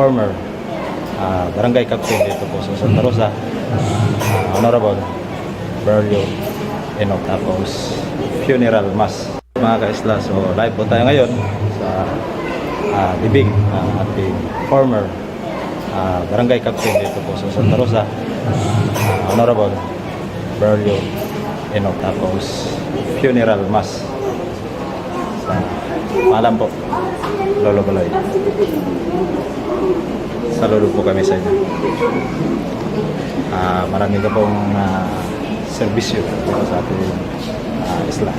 former barangay captain dito po sa Santa Rosa, Honorable Berlio Enoch. Tapos funeral mass. Mga kaisla, so live po tayo ngayon sa libing ng ating former barangay captain dito po sa Santa Rosa, Honorable Berlio Enoch. Tapos funeral mass. Sa paalam po, Lolo Baloy. Saludo po kami sa inyo. Marami ka pong serbisyo dito sa ating isla.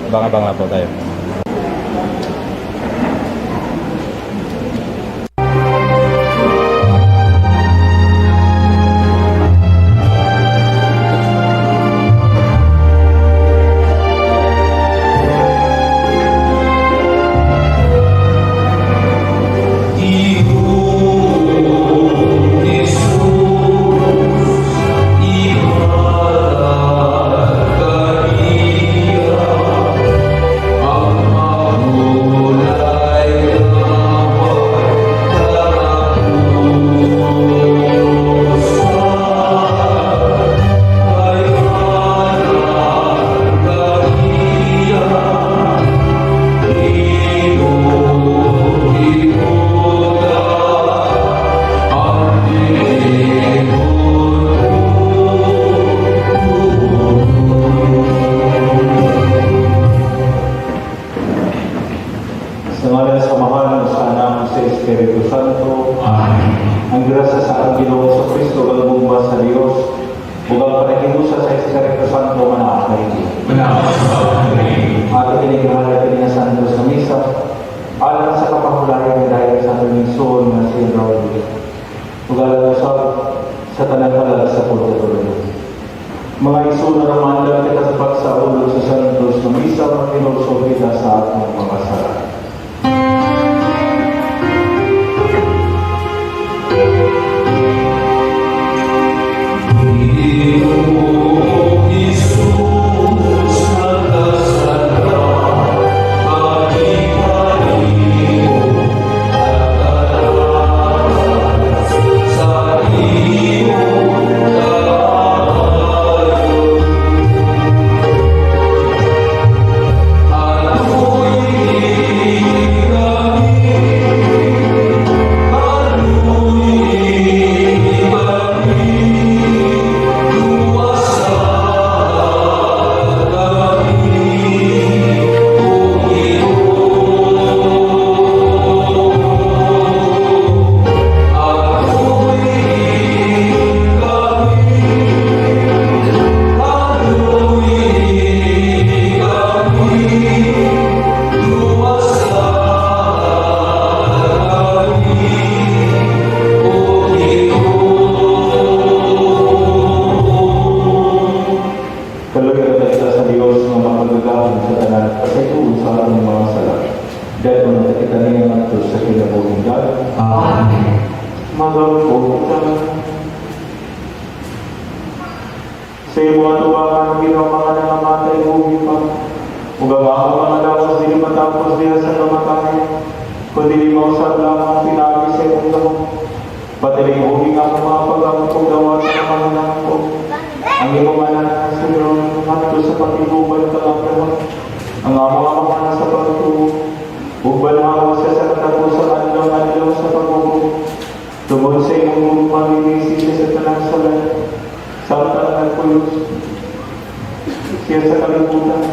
Abang-abang lang po tayo. Sa ngalan sa Amahan, sa Anak, sa Espiritu Santo. Amen. Ang grasya sa atong Ginoo sa Kristo ug gugma sa Dios ug ang panahinusa sa Espiritu Santo manaa kay. Ato kini gihalad kini nga santos nga misa alang sa kapahulayan nga dahil sa atong igsoon nga si Rolly. Ug alang usab sa tanan halad sa purgatorio. Mga igsoon na ramandang kita sa pagsaulog sa santos nga misa, makinulsol kita sa atong mga sala. Kaluoy kita sa Dios nga makagagahom sa tanan, pasayloon sa atong mga sala. Dahil na kita niya ngadto sa kinabuhing dayon. Amen. Magampo kita. Sa imo atubangan ang Ginoo mga nangamatay buhi pa. Ug ang among mga lawas dili matapos diha sa kamatayan, kundi dili mausab lamang pinaagi sa imong gahom. Patiling nga among mga pag-ampo gawa sa kamananangko. Ang imong anak nga si Ron ngadto sa pakiguban kang Abraham. Ang among amahan sa pagtuo. Ug banhawa siya sa katapusang adlaw-adlaw sa pag-ubo. Tungod sa imong gugma, linisin siya sa tanang sala. Samtang nagpuyos siya sa kalibutan.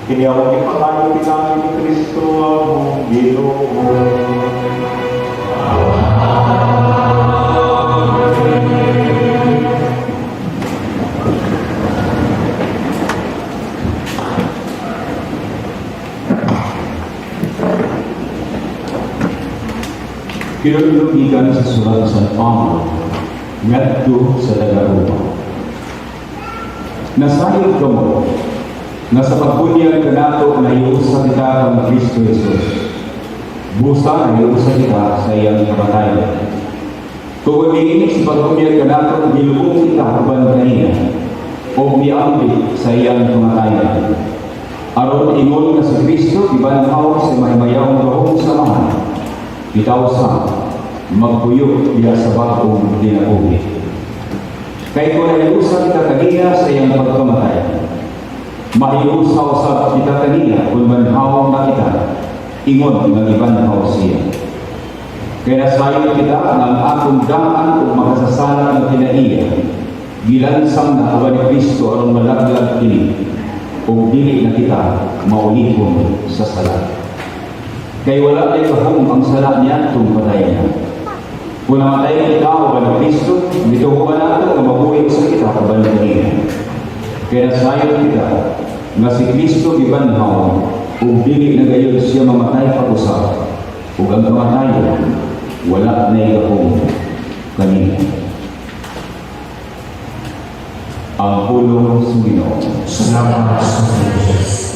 Kini among ipangayo pinaagi ni Kristo among Ginoo. Kinulog gikan sa sulat sa San Pablo ngadto sa taga-Roma. Nasayod kamo nga sa pagbunyag kanato nahiusa kita kang Kristo Jesus. Busa nahiusa kita sa iyang kamatayon. Tungod niini sa pagbunyag kanato gilubong kita uban kaniya o miambit sa iyang kamatayon. Aron ingon nga si Kristo gibanhaw sa mahimayawong gahom sa Amahan. Kita usab magpuyo diha sa bag-ong kinabuhi. Kay kung nahiusa kita kaniya sa iyang pagkamatay, mahiusa usab kita kaniya kung banhaw na kita, ingon nga gibanhaw siya. Kay nasayod kita nga ang atong daan ug makasasala nga kinaiya, gilansang na uban ni Kristo aron malaglag kini, ug dili na kita maulipon sa sala. Kay wala nay gahom ang sala niadtong patayon. Kung namatay kita uban ni Kristo, gituo nato nga mabuhi usab kita uban niya. Kay nasayod kita nga si Kristo gibanhaw ug dili na gayud siya mamatay pag-usab, ug ang kamatayon wala nay gahom kaniya. Ang pulong sa Ginoo. Salamat sa Diyos.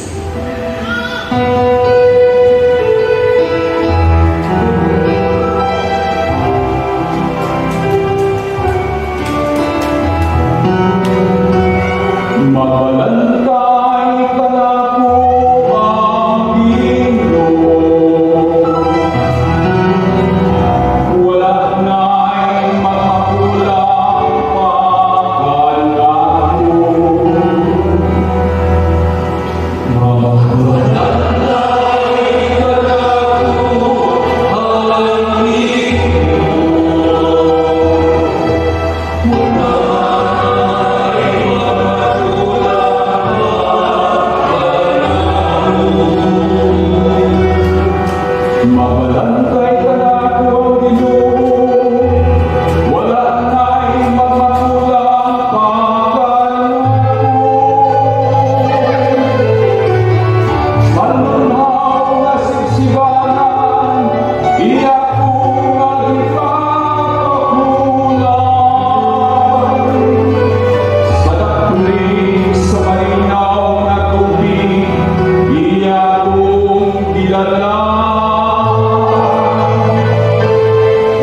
Mabalantay kanako ang Ginoo. Wala na'y makakulang pa kanako. Mabalantay kanako ang Ginoo. Wala na'y makakulang pa kanako. Mabalantay kanako ang Ginoo. Wala na'y makakulang pa kanako. Sa lulhaw nga sibsibanan, iya ko nga gipapahulan. Sa dakpli sa malinaw nga tubig, iya kong gidala.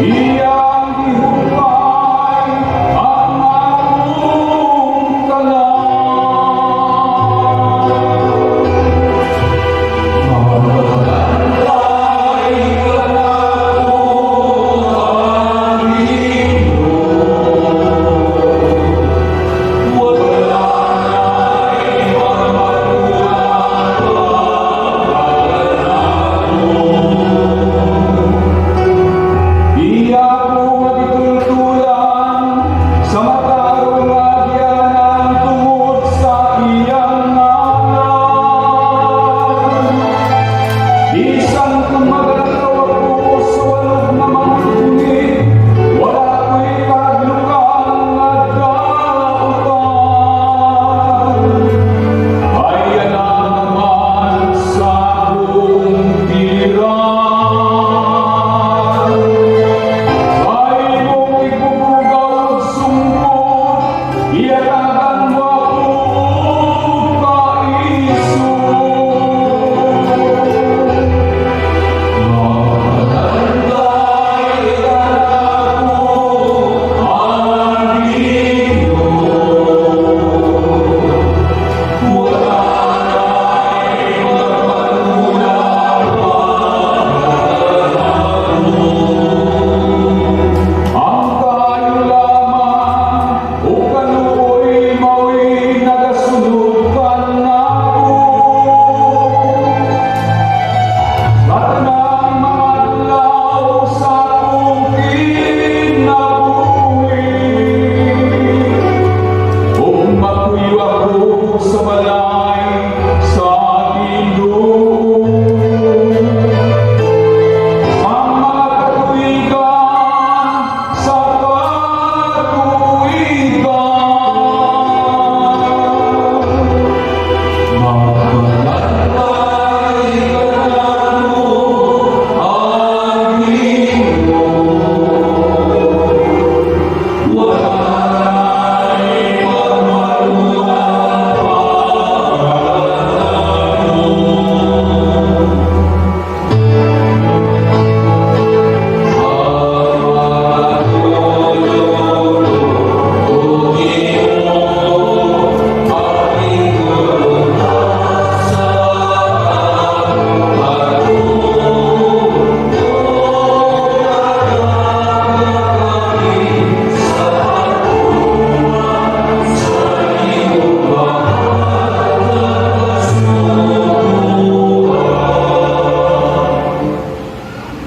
Iyang gihupay ang akong kalag. Mabalantay kanako ang Ginoo. Wala na'y makakulang pa kanako. Iya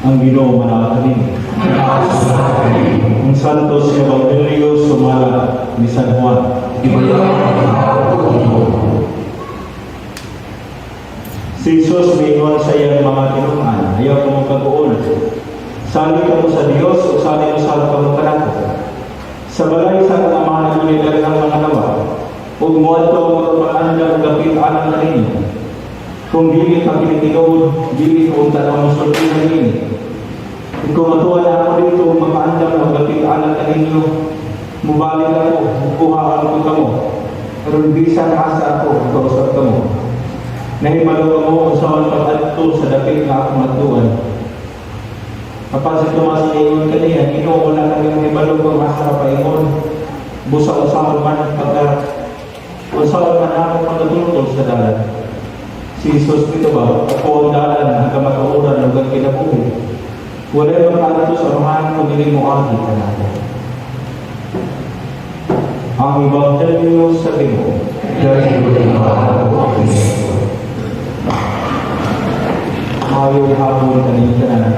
Ang Ginoo manaad kaninyo. Ang Santos Ebanghelyo sumala ni San Juan. Si Jesus miingon sa iyang mga tinunan, "Ayaw kamo kaguol. Salig kamo sa Dios ug salig usab kamo kanako. Sa balay sa akong Amahan adunay daghang mga lawak. Ug moadto ako aron mag-andam og dapit alang kaninyo. Kung dili pa kini tinuod, dili ko unta na mosultihan niini. Ug kung matuwa na ako didto ug makaandam og dapit alang kaninyo, mubalik ako, ug kuhaon ko kamo. Aron bisan asa ako, kausab kamo. Nahibalo kamo unsaon pag-adto sa dapit nga akong adtuan." Apan si Tomas niingon kaniya, "Ginoo, wala kami mahibalo kung asa ka paingon. Busa unsaon man namo pagkatultol sa dalan?" Si Jesus mitubag, "Ako ang dalan, ang kamatuoran, ug ang kinabuhi. Walay makaadto sa Amahan kung dili moagi kanako." Ang Ebanghelyo sa Ginoo. Dahil Kristo. Maayong hapon kaninyong tanan.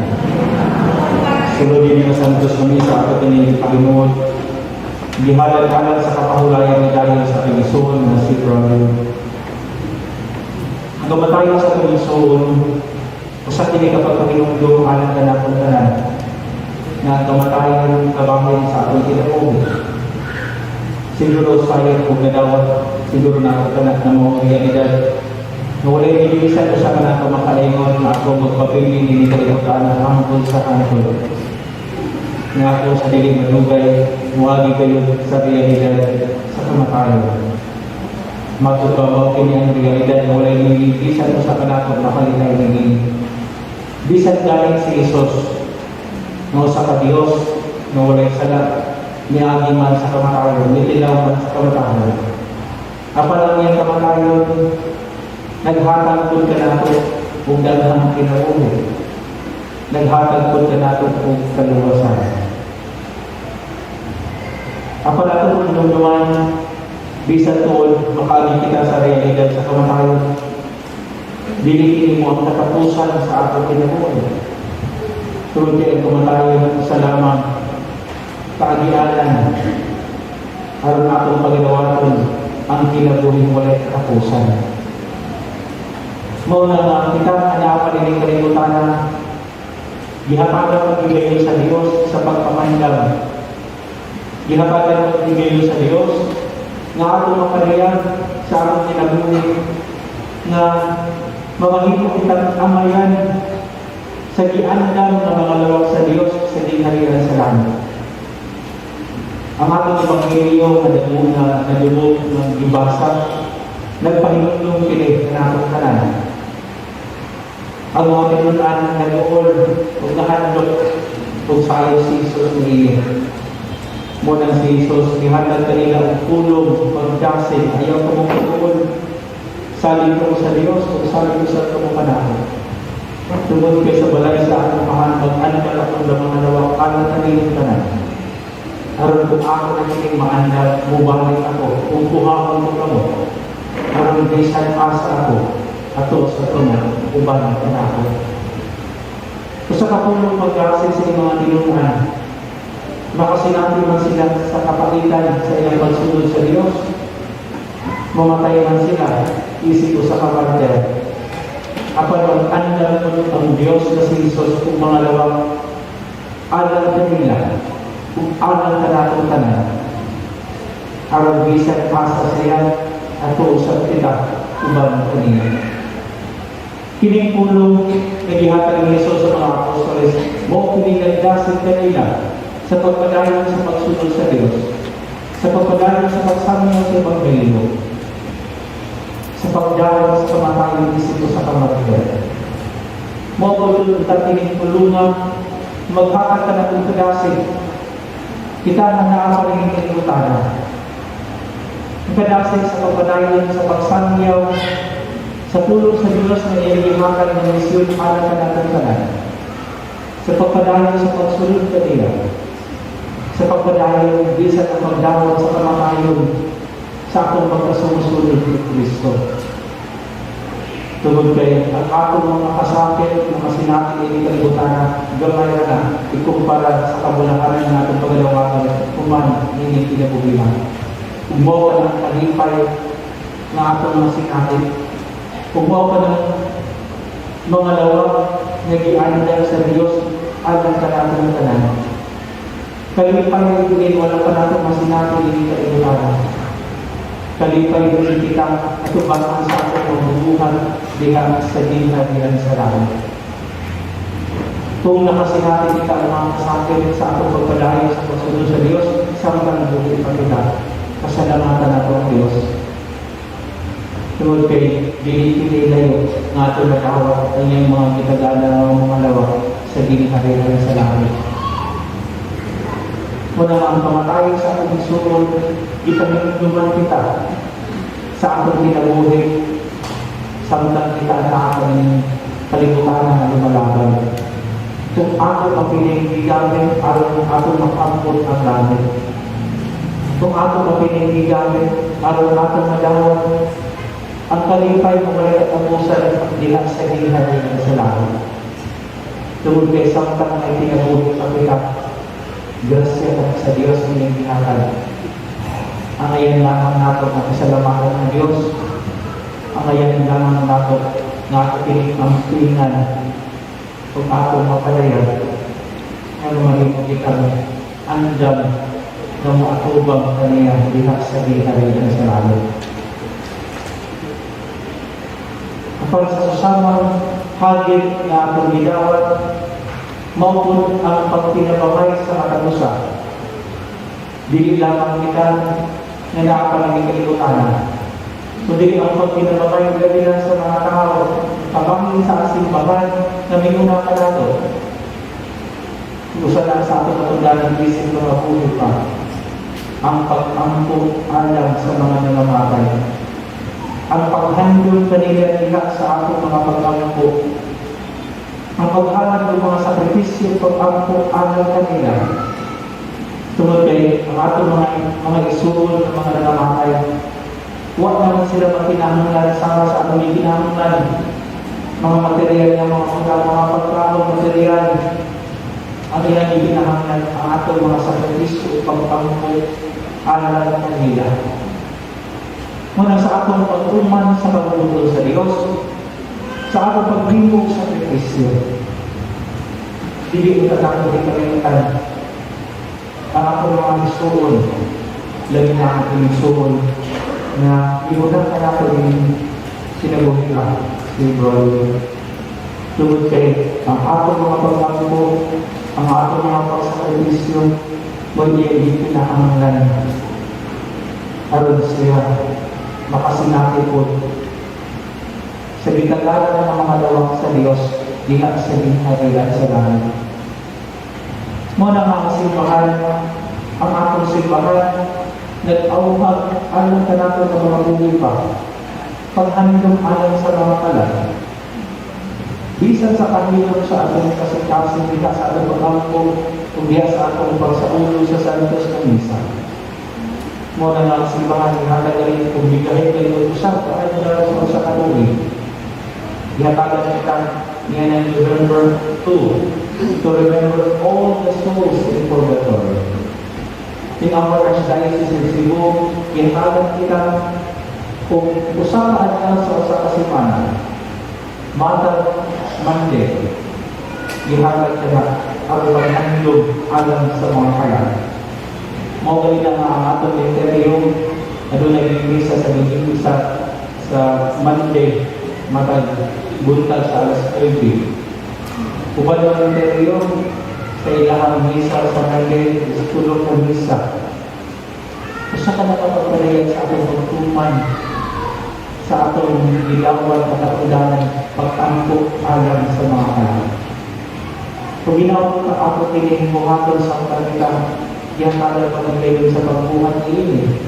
Sulod dinhi nga Santos nga Misa ato kini Panginoon. Gihalad alang sa kapahulayan ni dayon sa atong igsoon nga si Brother. Ang kamatayon sa atong igsoon, usa kini ka pagpahinumdom alang kanatong tanan nga ang kamatayon kabahin sa atong kinabuhi. Siguro sayang kung nadawat siguro na ako tanan na mo ang realidad nga walay bisan usa ka nato makaingon nga ako magpapili ni kalibutan hangtod sa hangtod. Nga ako sa dili madugay muagi kayo sa realidad sa kamatayon. Matod pa mao kini ang realidad nga walay bisan usa ka nato makalitay niini. Bisan galing si Jesus nga usa ka Dios nga walay sala, niagi man sa kamatayon, nitilaw man sa kamatayon. Apan ang iyang kamatayon naghatag pud kanato og daghang kinabuhi. Naghatag pud kanato og kaluwasan. Apan ato pud hinumduman, bisan tuod makaagi kita sa realidad sa kamatayon, dili kini mao ang katapusan sa atong kinabuhi. Tungod kay ang kamatayon usa lamang kaagianan aron atong paghidawaton ang kinabuhing walay katapusan. Mao na nga kita nga naa pa dinhi kalibutan, gihatagan paghigayon sa Dios sa pagpamandam. Gihatagan paghigayon sa Dios nga atong mapadayag sa atong kinabuhi nga mamahimo kitang amayan sa giandam nga mga lawak sa Dios sa gingharian sa langit. Ang atong ebanghelyo nga damo na nadumog ng gibasa, nagpahinumdum kini kanatong tanan. Ang mga tinunan nag-uol ug nahadlok ug sayo si Jesus niini. Mao nang si Jesus gihatag kanila og pulong pagdasig, "Ayaw kamo pag-uol. Salig kamo sa Dios ug salig usab kamo kanako. Tungod kay sa balay sa akong Amahan mag-andam akong mga lawak alang kaninyong tanan. Aron kung ako na kining maandam, mubalik ako, ug kuhaon ko kamo. Aron bisan asa ako, ato usab kamo, uban kanako." Usa ka pulong pagdasig sa mga tinunan. Makasinati man sila sa kapaitan sa ilang pagsunod sa Dios. Mamatay man sila, isip usa ka martir. Apan mag-andam ang Dios na si Jesus ug mga lawak alang kanila ug alang kanatong tanan. Aron bisan asa siya, ato usab kita uban kaniya. Kining pulong nga gihatag ni Jesus sa mga apostoles, mao kini nagdasig kanila sa pagpadayon sa pagsunod sa Dios, sa pagpadayon sa pagsangyaw sa Ebanghelyo, sa pagdawat sa kamatayon isip usa ka martir. Mao po ta kining pulunga maghatag kanatong kadasig. Kita nga naa pa rin kalibutan. Ang kadasig sa pagpadayon sa pagsangyaw sa pulong sa Diyos na iyang gihatag ng misyon para kanatong tanan. Sa pagpadayon sa pagsunod kaniya. Sa pagpadayon bisan ang pagdawat sa kamatayon sa atong pagkasumusunod ni Kristo. Tungod kay ang atong mga kasakit, mga sinati ini kalibutan, gamay ra na ikumpara sa kabulahanan nga atong pagadawaton human niining kinabuhian. Ug mao pa ng kalipay nga atong mga sinati. Ug mao pa ng mga lawag nga giandam sa Dios alang kanatong tanan. Kalipay din wala pa nato masinati ini kalibutan. Kalipay din kita atubangan sa atong mabubuhat diha sa gingharian sa langit. Kung nakasinati kita ang mga kasakit sa atong pagpadayon sa pagsunod sa Dios, samtang buhi pa kita, pasalamatan nato ang Dios. Tungod kay dili kini layo nga ato nadawat ang iyang mga gitagana nga mga lawag sa gingharian sa langit. Muna nga ang kamatayon sa atong igsuon, gipahinumduman kita sa atong kinabuhi samtang kita naa ning kalibutan nga lumalaban. Kung ato ang pining gigamit aron ato makampot ang langit. Kung ato ang pining gigamit aron ato madawat ang kalipay mo walay katapusan diha sa gingharian sa langit. Tungod kay samtang may kinabuhi pa kita, grasya ka sa Dios ang iyang gihatag. Ang ayan lamang nato nga kasalamatan ng Dios. Ang ayan lamang nato nga ato kining ampingan ug ato mapalayag nga mahimo kitang andam nga moatubang kaniya diha sa gingharian sa langit. Apan sa susamang hagit nga atong gidawat, mao pud ang pagtinabangay sa matag usa. Dili lamang kita nga naa pa ning kalibutan, kundi ang pagtinabangay labi na sa mga tao pamangin sa simbahan na miuna kanato. Usa na sa atong katungdanan bisin mga buhi pa ang pag-ampo alang sa mga nangamatay. Ang paghandom kanila diha sa atong mga pag-ampo. Ang paghalad ng mga sakripisyo pag-ampo alang kanila. Tungod kay ang atong mga igsuon ng mga nangamatay, wa naman sila makinahanglan sama sa atong gikinahanglan. Mga material nga mga pagkaon material ang ilang gikinahanglan, ang atong mga sakripisyo pag-ampo alang kanila. Muna sa atong pag-uman sa pagbuntol sa Dios, sa atong paghimog sa sakripisyo, dili unta nato ikalimutan ang atong mga igsuon, labi na ang atong igsuon na iuna kanato din kinabuhi si Brother. Tungod kay ang atong mga pag-ampo, ang atong mga pagsakripisyo, mo iyang kinahanglan aron siya makasinati po sa gitagalan ng mga lawak sa Dios diha sa gingharian sa langit. Mo na nga ang simbahan, ang atong simbahan, nag-awhag alang kanato ng mga buhi pa, paghandom alang sa mga kalat. Bisan sa kahilom sa atong kasing-kasing diha sa atong pag-ampo, ug diha sa atong pagsaulo sa Santos na Misa. Mo na nga ang simbahan, ihatag rin kung bigahin kayo usab, kahit na sa usa ka tuig. Ihatagan kita niya ng November 2 to remember all the souls in purgatory. In our Archdiocese in Cebu, ihatagan kita kung usa ka adlaw sa usa ka semana, matag Monday, gihatag kita ang paghandom alang sa mga kalat. Mao gali na nga ang atong interior, adunay misa sa Domingo sa Monday matag buntag sa alas 9. Uban ang interior sa ilahang misa sa Monday is tulo ka misa. Usa ka nakapagpalayag sa atong pagtuman sa atong gidawat at katungdanan pag-ampo alang sa mga kalat. Kung ginawa ka ato kining buhaton sa kita, gihatagan pa sa pagbuhat niini.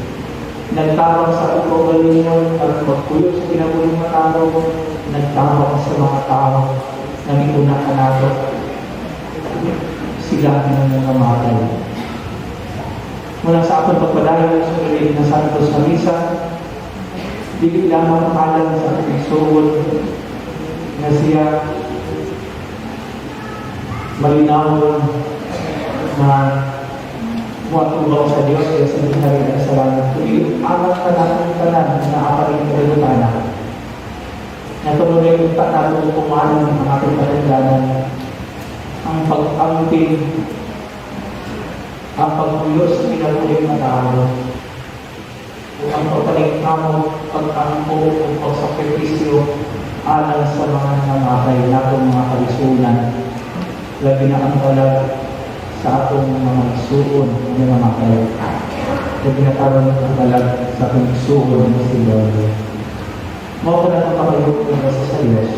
Nagtabang sa atong kaugalingon aron magpuyo sa kinabuhing matarong, nagtabang sa mga tao na miuna kanato, sila ang nangamatay. Mula sa atong pagpadayon sa galing na Santos na Misa, dili lamang alang sa atong igsuon, Nga siya malinawon na muatubang sa Diyos kaya sa gingharian sa langit. Kundi anak ka natong tanan na aparin kalibutan. Na tuloy unta nato tumanon ang atong katungdanan, ang pag-amping, ang pagpuyo sa kinabuhing matao, o ang pagpaningkamot, pag-ampo, o pagsakripisyo alang sa mga namatay natong mga kalisunan, labi na ang kalag sa atong mga igsuon nga namatay. Labi na karon ang kalag sa atong igsuon nga si Lolo. Mao pa na ang pakayuko nga sa Diyos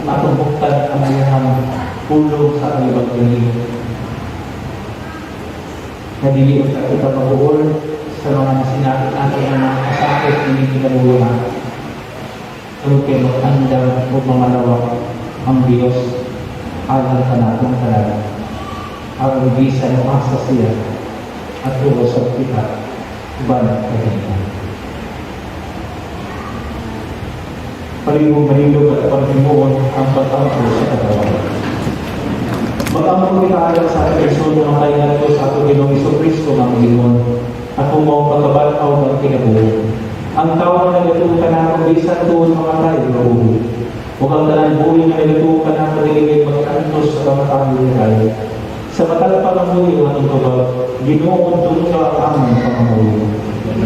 kung atong buktan ang iyang pulong sa kalibag dili. Na dili unta kita mabuol sa mga nasinakit nato ng mga kasakit ini kinabuhi. Tungod kay mag-andam o mamalawak ang Diyos alang kanatong tanan. Aron bisan asa siya at usab kita uban kaniya. Palihog manindog at paghimuon ang pag-ampo sa katawan. Mag-ampo kita alang sa atong igsoon nga namatay ngadto sa atong Ginoong Kristo nga muingon at kung mao pagkaban-aw ang kinabuhi. Ang tawo nga nagatuo kanato bisan tuod mamatay, mabuhi. Ug ang tanan buhi nga nagatuo kanato dili mag-antos sa kamatayon ni tayo. Sa matag pangamuyo ang atong tubag, Ginoo, dungga ang among pangamuyo.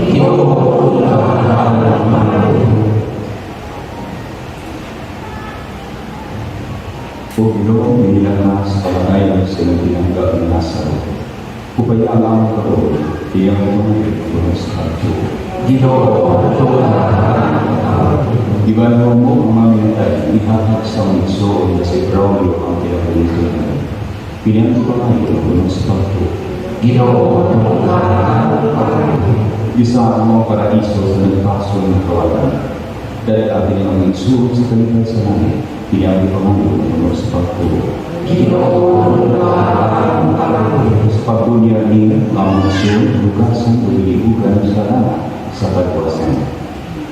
Ginoo, dungga ang among pangamuyo. O Ginoo, nilang sa kamatayan sa iyong binangga ng Lazaro. Upaya ang among karoon, iyang mga puno sa pagtuo. Ginoo, dungga ang among pangamuyo. Ibanhaw mo ang mga minatay, ihatag sa among igsoon na si Braulio ang kinabuhi. Pinang pangayo puno sa pagtuo. Ginoo, dungga ang among pangamuyo. Isa ang mga paraiso sa nagpaso ng kawalan. Dahil atin ang igsoon sa kalipay sa langit, iyang pangayo puno sa pagtuo. Ginoo, dungga ang among pangamuyo. Sa pagbunyag ni ang igsoon, lugasan o ilihugan sa lana sa pagwasan.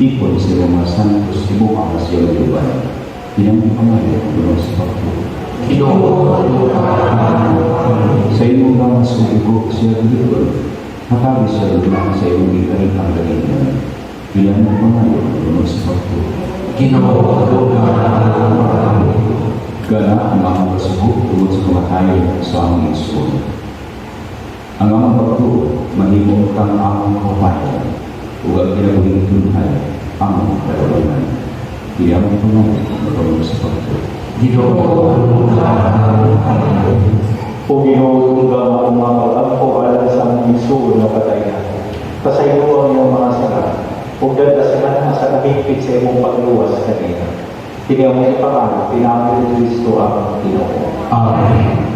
Tipon sa mga santos, ibuka siya maluban. Pinang pangayo puno sa pagtuo. Ginoo, dungga ang among pangamuyo. Sa imong lawas ug igo siya gihipon, hatagi siya lugna sa imong gihariang kalangitan. Bilang pangayo puno sa pagtuo. Ginoo, dungga ang among pangamuyo. Gana ang among kasubo tungod sa kamatayon sa among igsoon. Ang among pagtuo mahimo kang among kahupayan ug ang kinabuhing tunhay among kalawanan. Iyang pangayo puno sa pagtuo. Ginoo, dungga ang among pangamuyo. O Ginoo, dungga ang among mga pag-ampo alang sa among igsuon nga patay na. Pasayloa ang iyang mga sala, ug dad-a sila sa kahigpit sa imong pagluwas kanila. Kini among ipangayo pinaagi ni Kristo ang Ginoo. Amen.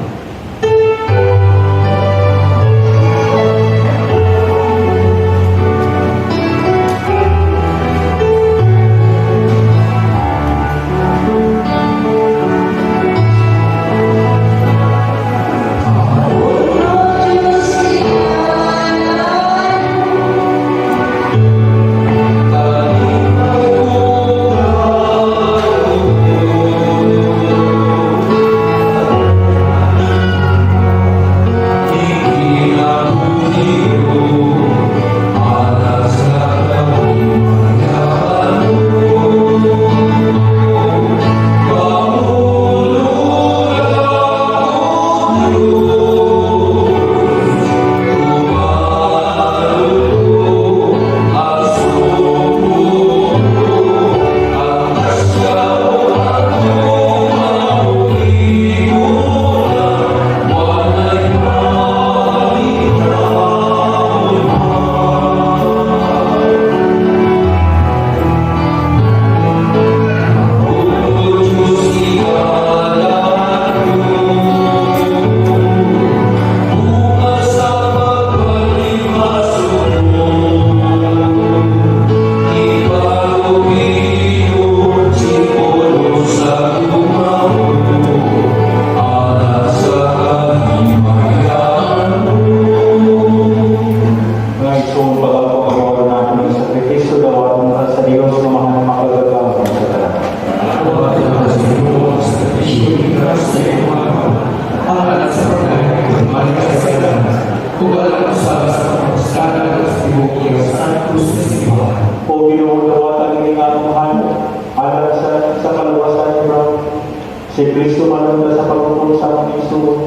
mga igsoon,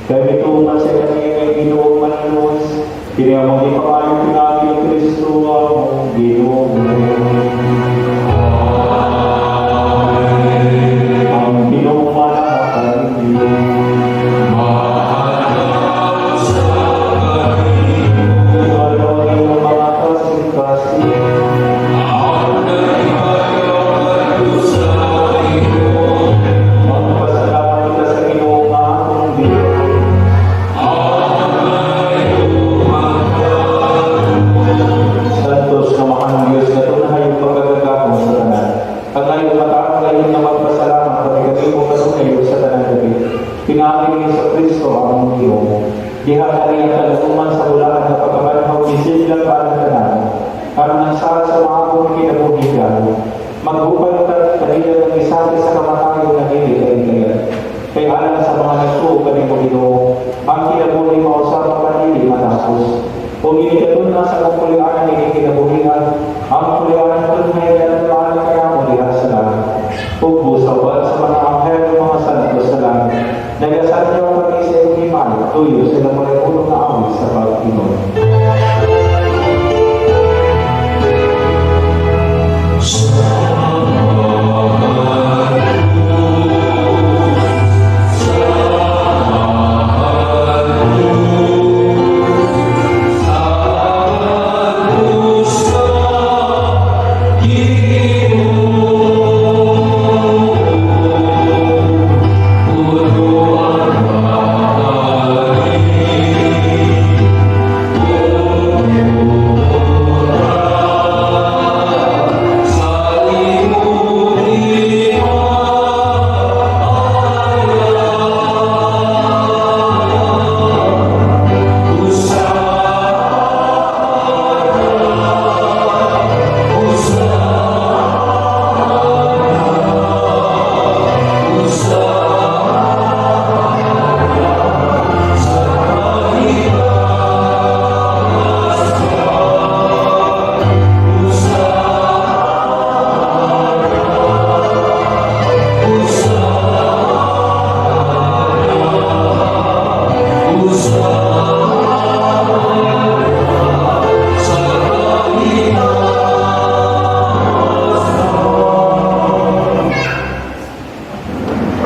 kay mituo man siya kaniya nga Ginoo manluwas. Kini among gipangayo pinaagi ni Kristo among Ginoo. Ang Ginoo manaa kaninyo. Ikaw ang iyong mga kasing-kasing. Magpasalamat kita sa Ginoo nga atong Dios. Santos nga makanang Diyos nga tunhay ug pagkagagahom sa tanan. Ang ngayon matarong gayon nga magpasalamat kami kanimo kanunay ug sa tanan gabi. Pinaagi ni sa Kristo among Ginoo. Diha kaniya kalaguman sa hulaan nga pagkabanhaw misidlang alang kanamo. Aron ang sala sa maagong kinabuhi gamo. Maghupay ka kanila ng isagi sa kamatayon nga dili kay. Kay alang sa mga nagtuo kanimo, Ginoo, ang kinabuhi mao sa dili matapos. Ug inikatun sa akong puloy-anan ini kinabuhian, ang puloy-anan tunhay nga natulaan kanamo diha sa langit. Ug busawan sa mga anghel ug mga santo sa langit. Nagasanyaw kami sa iyong himaya, tuyo sa namulay-uno nga awit sa pag-ingon.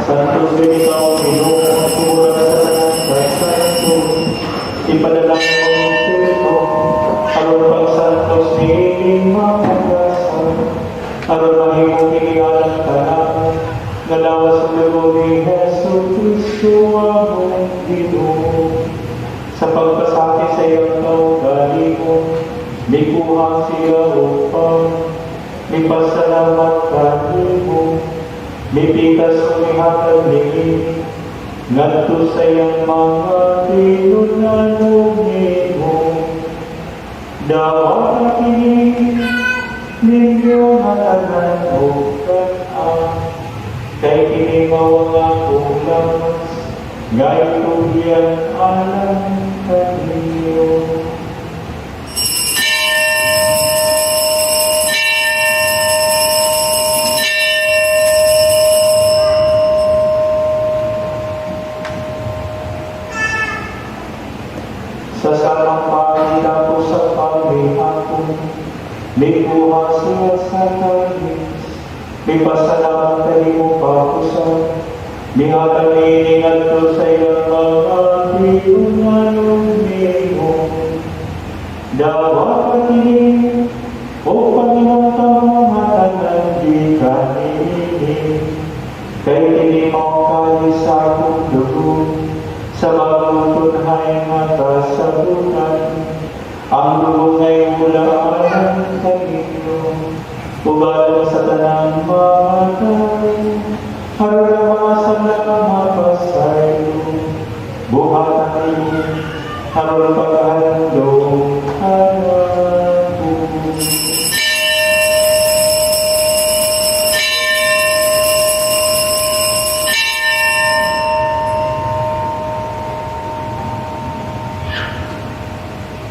Santos ikaw, Ginoo, ang tumura sa tanan sa santo. Ipadalangin mo ang Espiritu, aron pagsantos niining mga dasal, aron mahimong kini alang kanamo, nga lawas ug dugo ni Hesus Kristo among Ginoo. Sa pagpasakit sa iyang kaugalingon, mikuha siya og pan, mipasalamat kanimo, mipikas ug mihatag niini ngadto sa iyang mga tinunan ug miingon, "Dawata kini ninyo nga tanan ug kan-a, kay kini mao ang akong lawas nga itugyan alang kaninyo." Sa samang pagkatapos sa paghihapon, mikuha siya sa kalis, mipasalamat kanimo pakusap, mihatag niini ngadto sa iyang mga tinunan ug miingon, "Dawata kini ug pag-inom kamo nga tanan gikan niini, kay kini mao kalis sa akong dugo sa bagong tunhay nga kasabutan. Ang dugo ngay wala alang kaninyo ug alang sa tanang mga tawo aron ang mga sala mapasaylo. Buhata kini aron paghandom kanako."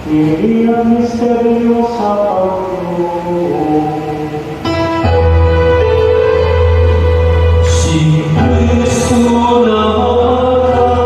Kini ang misteryo sa pagtuo. Si Kristo namatay.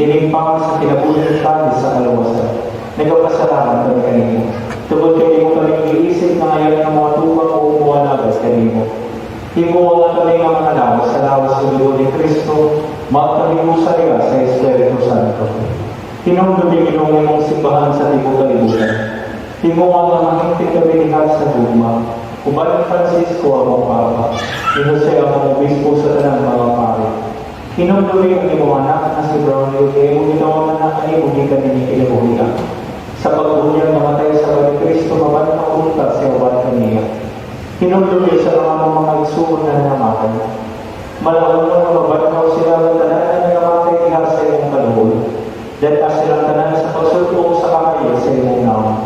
Kining pang sa kinabuhing kalis sa kaluwasan. Nagapasalamat kami kanimo. Tungod kay imo kami giisip nga ngayon nga mga tubang o muwanagas kanimo. Himo nga kami nga mga lawas sa lawas sa dugo ni Kristo, magkamiusa niya sa Espiritu Santo. Hinumdumi, Ginoo, imong simbahan sa tibuok kalibutan. Himo nga mahingpit kami diha sa gugma. Uban ni Francisco among Papa, ni Jose among Obispo sa tanang mga pari. Hinumdumi ang imong anak na si Braulio, kay imong gitawag anak kanimo gikan nining kinabuhi. Sa pagbunyag mamatay sa ni Kristo, mabanhaw unta siya uban kaniya. Hinumdumi sa mga igsuon na namatay. Malaon mo nga mabanhaw sila ng tanan na nangamatay diha sa imong kaluoy. Dad-a silang tanan sa pagsulpo sa kamay sa imong nawong.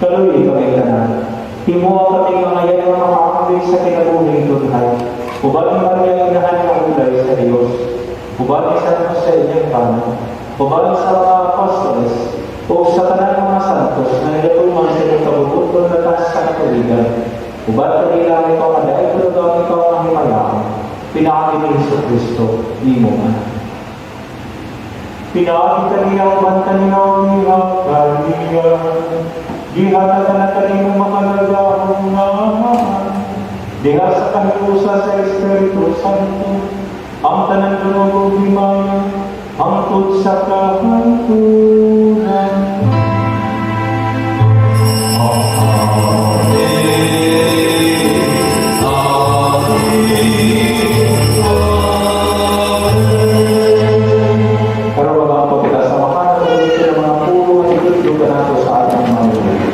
Kaluoyi kami tanan. Himoa kami mga yan nga makaambit sa kinabuhing tunhay. Uban ni Maria Inahan nga ulay sa Dios. Uban ni San Jose inyong bana. Uban sa mga apostoles. O sa tanan mga santos na nagatuman sa inyong kabubut-on latas sa katuwigan. Uban kanila ang ikaw nga daig ang ikaw nga himayaon. Pinaagi ni Hesus Kristo, imo anak. Pinaagi kaniya uban kanila niya kaniya. Gihatag na kanimo makalagahong nga diha sa kahiusa sa Espiritu Santo ang tanan dunog ug himaya hangtod sa kahangturan. Amen. Amen. Karon mga kita sa makana ng mga puro at itutlo nato sa atong mga Diyos.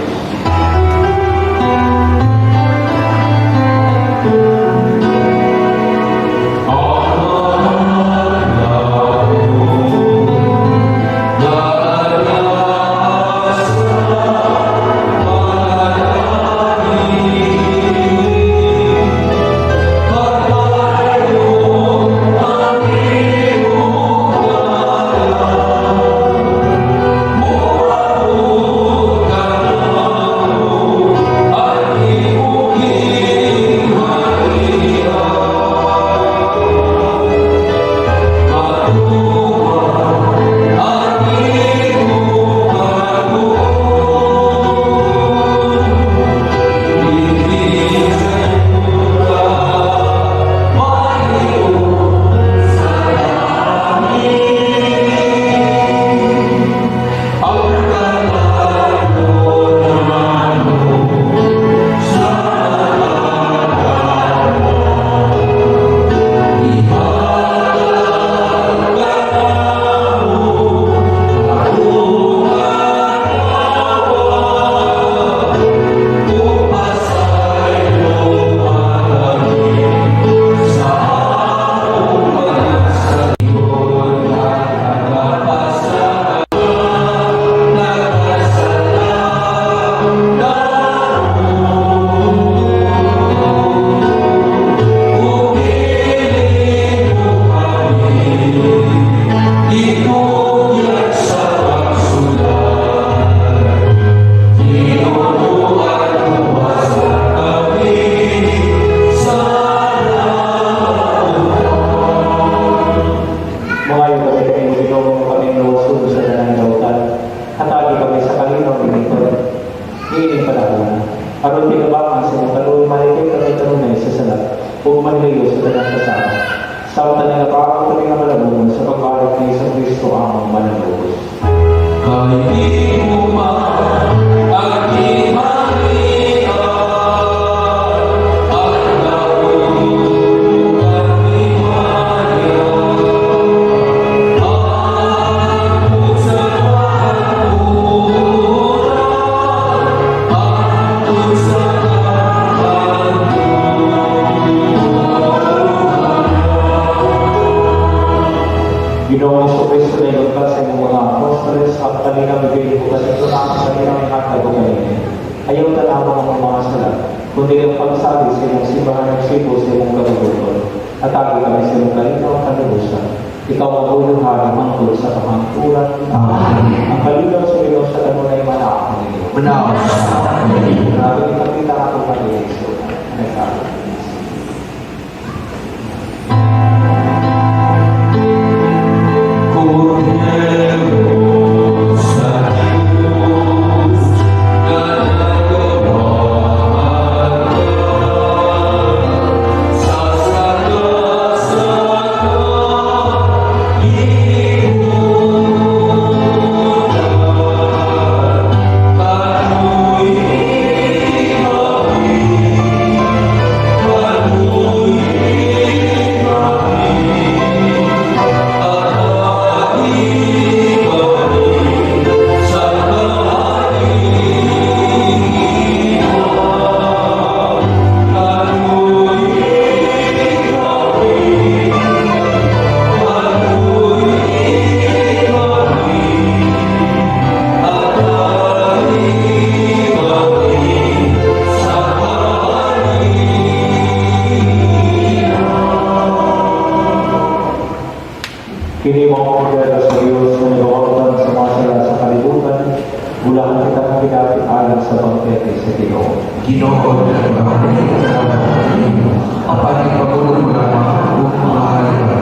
Mangayo kami kanimo, Ginoo, nga kami luwason sa tanang dautan. Hatagi kami sa kalinaw niini niining panahon. Aron tinabangan sa imong kaluoy malipay kami kanunay sa sala ug manliyo sa tanang kasama. Samtang nagapaabot kami nga malabungon sa pagbalik ni Hesus Kristo among mananubos. Kay man ang gingharian, ang daog at himaya, hangtod sa kahangturan, hangtod sa kahangturan. Ginoong Hesus Kristo, naingon ka sa imong mga apostoles, "Ang kalinaw ibilin ko kaninyo, ang kalinaw ihatag ko kaninyo. Ayaw tan-awon ang mga sala, kundi ang pagsalig sa imong simbahan ng Cebu sa imong kabubut-on. Hatagi kami sa imong kalinaw at kalibusan. Ikaw ang buhay hari hangtod sa kahangturan. Amen. Ang kalinaw sa Ginoo sa kanunay manaa kaninyo." Manaa. Grabe kita ato kanila. Nagsabi. Cornelio. Kini mao ang kordero sa Diyos nga nagawagtan sa mga sala sa kalibutan, bulahan kita ng pinapit alang sa bangkete sa Ginoo. Ginoo, apan ipagulong mo lamang ug mahal ka.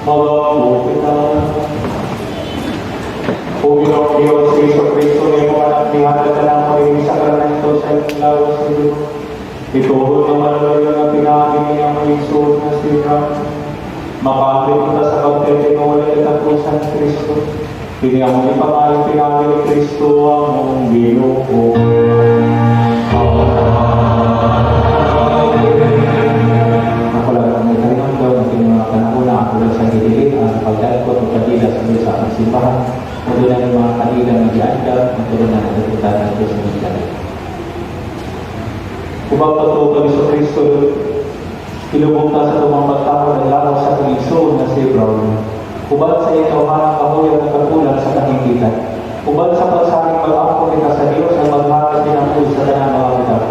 Magampo kita. O Ginoong Diyos, Hesus Kristo, iyong anak, nihatag ka ng pagiging sakramento sa iyong lawas sa Diyos. Ituhod nga maluloy nga pinaagi niya ang igsoon nga si Abraham. Makaapit kita sa pagtete nga walay katapusan ni Kristo. Kini among ipangayo pinaagi ni Kristo among Ginoo. Ako lang ang may karinamdam ng inyong mga panahon na ako sa gidiin ang pagdagkot o pagdila sa sa aming simbahan. Mundo na ng mga kanila ng giandam, mundo na nagpunta ng Diyos ng langit. Ubang pagtuo kami sa Kristo, ilubong ta sa tumang pagtao ng lawas sa akong igsoon nga si Abraham. Uban sa ikaw kahuyan ng kakulang sa kahinggitan. Uban sa pagsaring pag-ampo kita sa Dios ang maghatag kinabuhi sa tanang mga butang.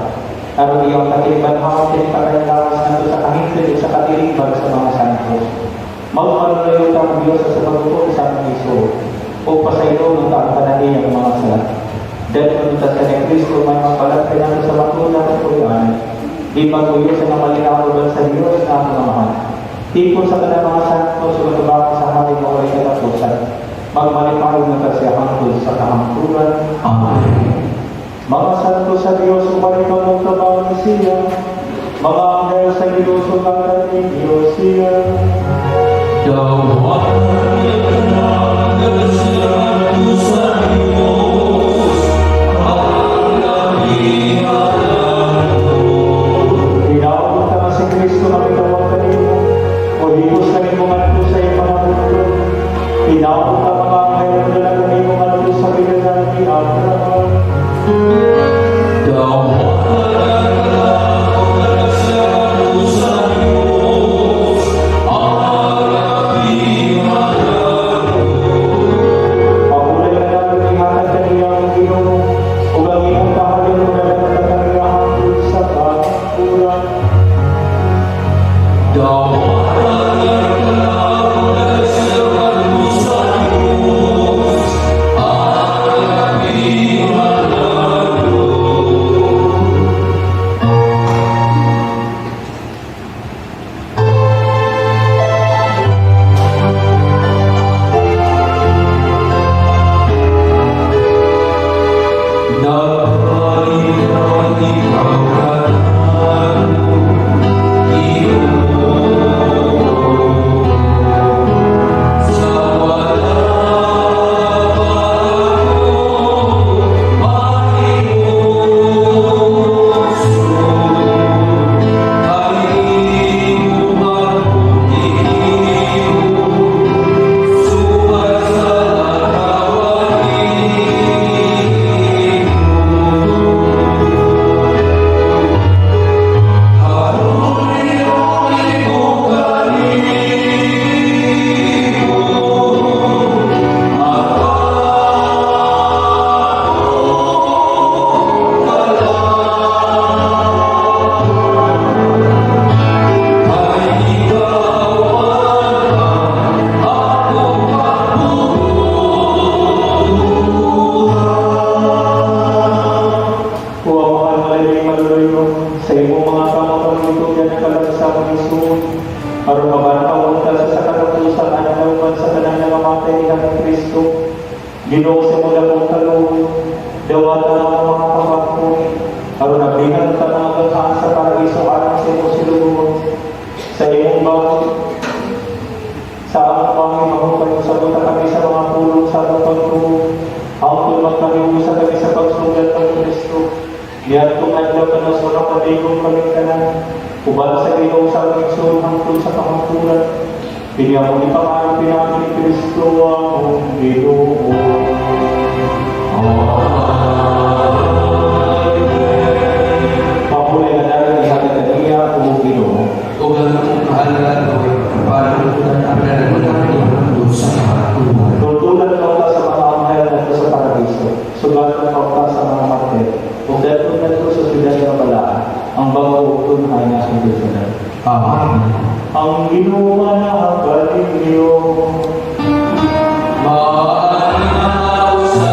Aron iyang takilibanhaw kini patay lawas nato sa kahingpit ug sa katilingban sa mga santos. Magmalulayo ta ang Dios sa pagtuo sa among igsoon. O pasaylo ng ang tanan niyang mga sala. Dahil ta sa ni Kristo may mapalagay nato sa matuna at pulian. Di pag-uyo sa mga malinaw sa Diyos na among Amahan. Tipon sa kanang mga santo sa katubang sa haring mawalay katapusan. Magmalipayong na kasi hangtod sa kahangturan. Amen. Mga santo sa Diyos, umalik ang mong tabang siya. Mga anghel sa Diyos, sumatan ni Diyos siya. Tinawag ka nga si Kristo na mitawag kanimo, o higos kanimo ngadto sa iyong mga mundo. Tinawag ka mga anghel na dala kanimo ngadto sa biganan ni Abraham. Pabulay na namin ihatag kaniya ang Ginoo, ug ang imong kahalin mo na kaniya hangtod sa kahangturan. O ang mahal na maluluyo, sa imong mga kamot ang litugan ng kalag sa among igsoon, aron mabantawan ta sa katapusan ang sa tanang namamatay ni Haring Kristo. Ginoo, sa imong dakong kaluoy, dawata ang mga pamangkon, aron ablihan ta mga ganghaan sa paraiso alang sa imong siluluon. Sa imong bangin, sa among bangin mahupay sa kami sa mga pulong sa among pagtuo. Ang magkahiusa kami sa pagsugat ng Kristo. Niadtong adlaw na sa nakadigong kami tanan. Uban sa Ginoo sa aming igsoon hangtod sa kahangturan. Kini among ipangayo pinaagi ni Kristo among Ginoo. Pabulay nga dayon ihatag kaniya o Ginoo. Ug ang imong kahalad para hangtod sa kahangturan. Tultulan ka sa mga anghel ngadto sa paradiso. Sugatan ka sa mga martir. Ug dadto ngadto sa siyudad nga balaan, ang bag-o ug tunhay nga syudad. Amen. Ang Ginoo naa kaninyo. Maanaw sa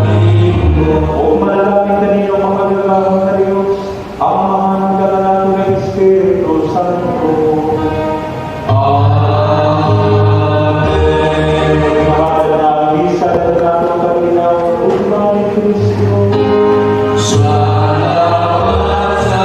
kanimo. O manalangin kanino mga gagawin na Diyos, ang Amahan ng nato ng Espiritu Santo. Amen. Mahal na misa na nato kalinaw, ugma ni Kristo. Salamat sa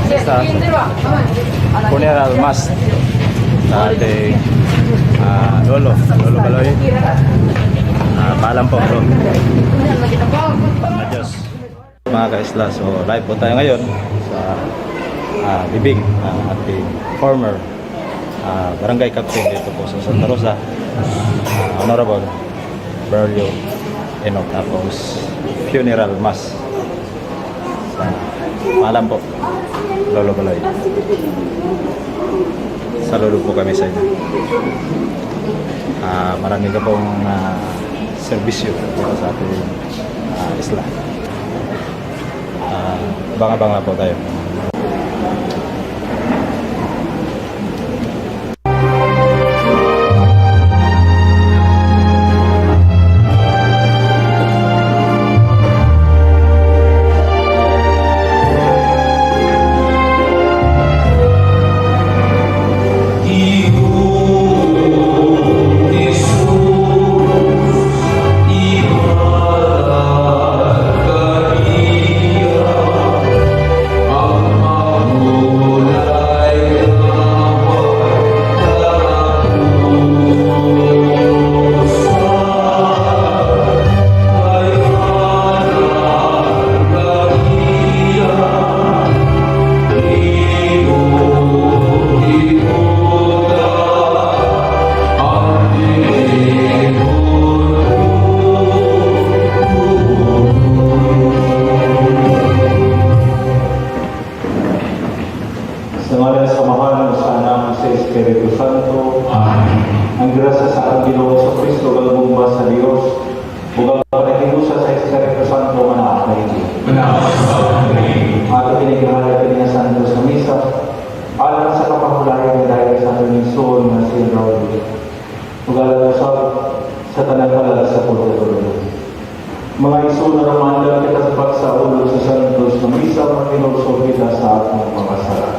misa. Sa funeral mass sa ating Lolo, Lolo Baloy. Paalam po, bro. Adios. Mga kaisla, so live po tayo ngayon sa bibig ng ating former barangay captain dito po sa Santa Rosa, Honorable Berlio Eno. Tapos funeral mass. Sa, paalam po, Lolo Baloy. Saludo po kami sa inyo. Marami ka pong serbisyo dito sa ating isla. Abang-abang na po tayo. Sa ngalan sa Amahan, sa Anak, sa Espiritu Santo. Amen. Ang grasya sa atong Ginoo sa Kristo gagumba sa Dios ug ang panagingusa sa Espiritu Santo nga naa kay. Ato kini kini nga santo sa misa alang sa kapahulayan nga dahil sa atong igsoon nga si Raul. Ug alang usab sa tanang halal sa purgatorio. Mga igsoon na ramandang kita sa pagsaulog sa santos nga misa, makinulsol kita sa atong mga sala.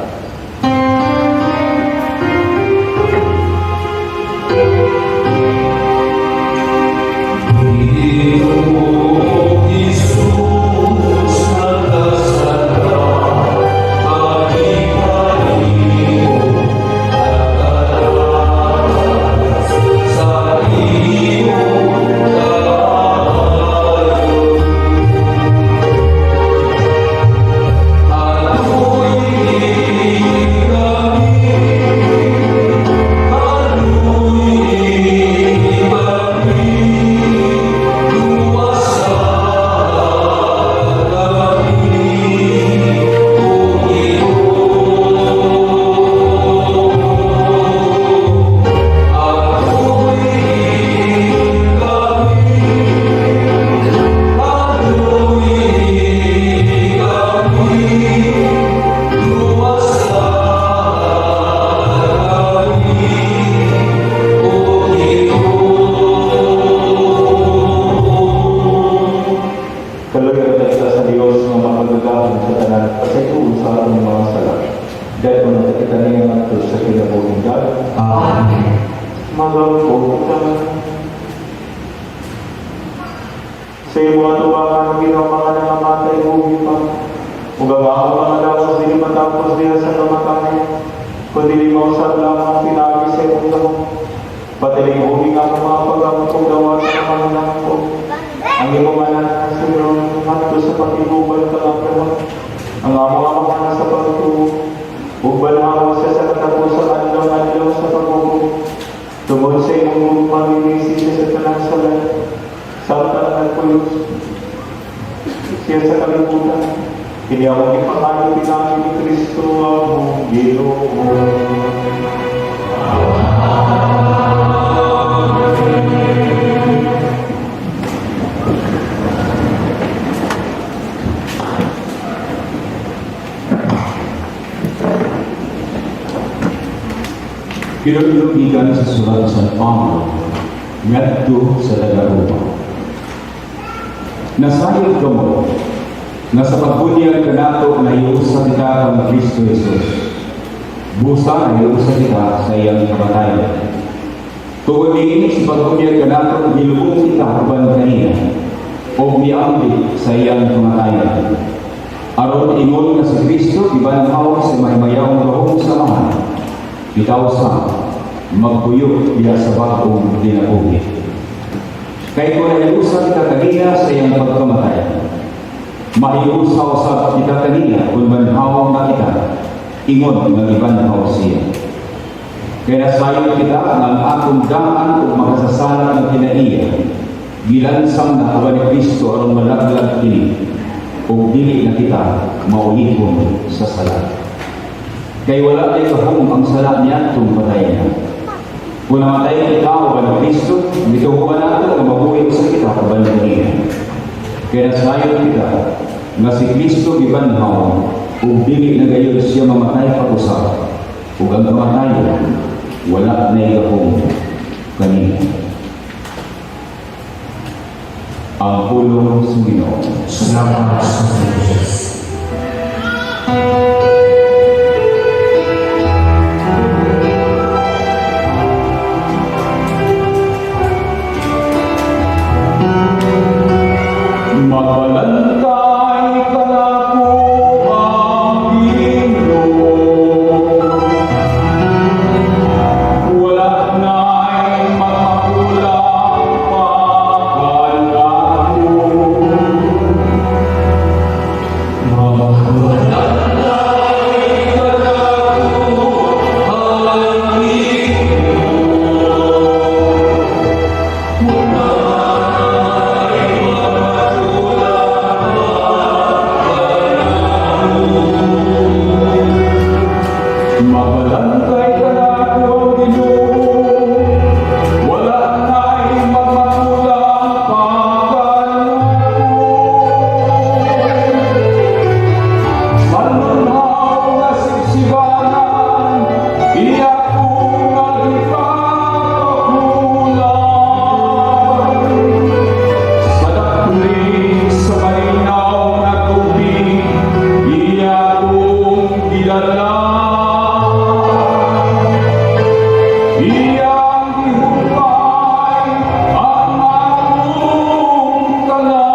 Kaluyan kita sa Dios nga makagagahom sa tanan pasayloon sa atong mga sala. Dahil kung nakikita niya ngadto sa kinabuhing dagat. Amen. Magampo kita. Sa imo atubangan ang Ginoo mga nangamatay ug pa. Ug ang among mga lawas dili matapos diha sa kamatayan, kundi mausab lamang pinaagi sa imong gahom. Patiling nga among mga pag-ampo gawa sa panginahangko. Ang imong anak na si Ron, ngadto sa pakiguban kang Abraham. Ang among amahan sa pagtuo. Ug banhawa siya sa katapusan adlaw-adlaw sa pag-ubo. Tungod sa imong gugma, lilisi siya sa tanang sala. Samtang nagpuyos siya sa kalibutan. Kini among ipangayo pinaagi ni Kristo among Ginoo. Kinulog gikan sa surat sa San Pablo ngadto sa taga-Roma. Nasayod kamo nga sa pagbunyag kanato nahiusa kita kang Kristo Jesus. Busa nahiusa kita sa iyang kamatayon. Tungod niini sa pagbunyag kanato gilubong kita uban kaniya o miambit sa iyang kamatayon. Aron ingon nga si Kristo gibanhaw sa mahimayawong gahom sa Amahan, kita usab magpuyo diha sa bag-ong kinabuhi. Kay kung nahiusa kita kaniya sa iyang pagkamatay, mahiusa usab kita kaniya kung banhaw na kita, ingon nga gibanhaw siya. Kay nasayod kita nga ang atong daan ug makasasala nga kinaiya, gilansang na uban ni Kristo aron malaglag kini, ug dili na kita maulipon sa sala. Kay wala nay gahom ang sala niadtong patayon. Kung namatay kita uban ni Kristo, gituohan nato nga mabuhi usab kita uban niya. Kay nasayod kita nga si Kristo gibanhaw ug dili na gayud siya mamatay pag-usab, ug ang kamatayon wala nay gahom kaniya. Ang pulong sa Ginoo. Salamat sa Diyos. Mabalantay kanako ang Ginoo. Wala na'y magmakulang pa kanako. Mabalantay kanako ang Ginoo. Wala na'y magmakulang Mabalantay kanako ang Ginoo. Wala na'y magmakulang pa kanako. Manunhaw nga sibsibanan, iya ko nga gipapahulan. Sa dakpli sa malinaw nga tubig, iya kong gidala. Iyang gihupay ang akong kalag.